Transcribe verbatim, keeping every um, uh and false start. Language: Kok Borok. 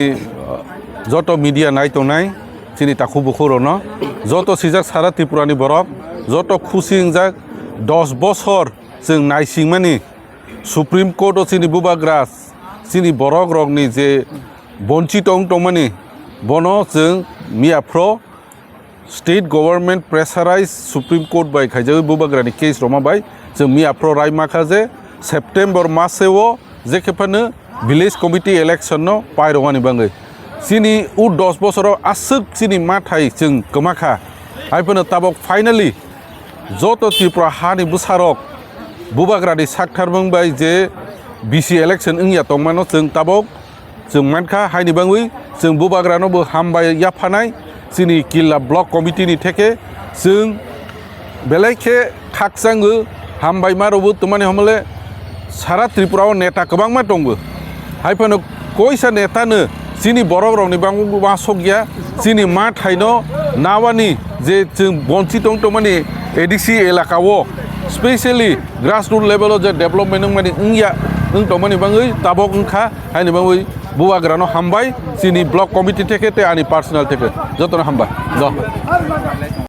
Joto media nai tongnai chini takhuk bukhuk rokno, joto sijak sara Tripura ni borok, joto khusi wngjak, dos bosor chwng naisingmani Supreme Court o chini bubagra, chini borok rokni je bonchito wng tongmani, bono chwng miyaphro State Government pressurized Supreme Court bai khaijagwi bubagrani case roma bai chwng miyaphro rai makha je September maseo je khe phano village committee election no pairwani bangwi. Chini u dos bosoro aswk chini mathai chwng kwmakha. Hai phano tabok finally joto Tripura hani bwsarok bubagrani sakthar bangbai je B C election wngya tongmano chwng tabok chwng mankha, haini bangwi chwng bubagrano bo hambai yaphanai chini Killa Block Committee ni theke chwng belai khe khakchangwi hambai ma rwbo twmani homole sara Tripura o neta kwbangma tongo. Hai phano koisa neta no chini borok rokni bangwi uansuk ya, chini ma thaino nawani je chwng bonchi tong tongmani A D C elaka o, specially grassroots level o je development wngmani wngya wng tongmani bangwi tabok wngkha, haini bangwi bubagrano hambai chini block committee theke tei ani personal theke jotono hambai. Do.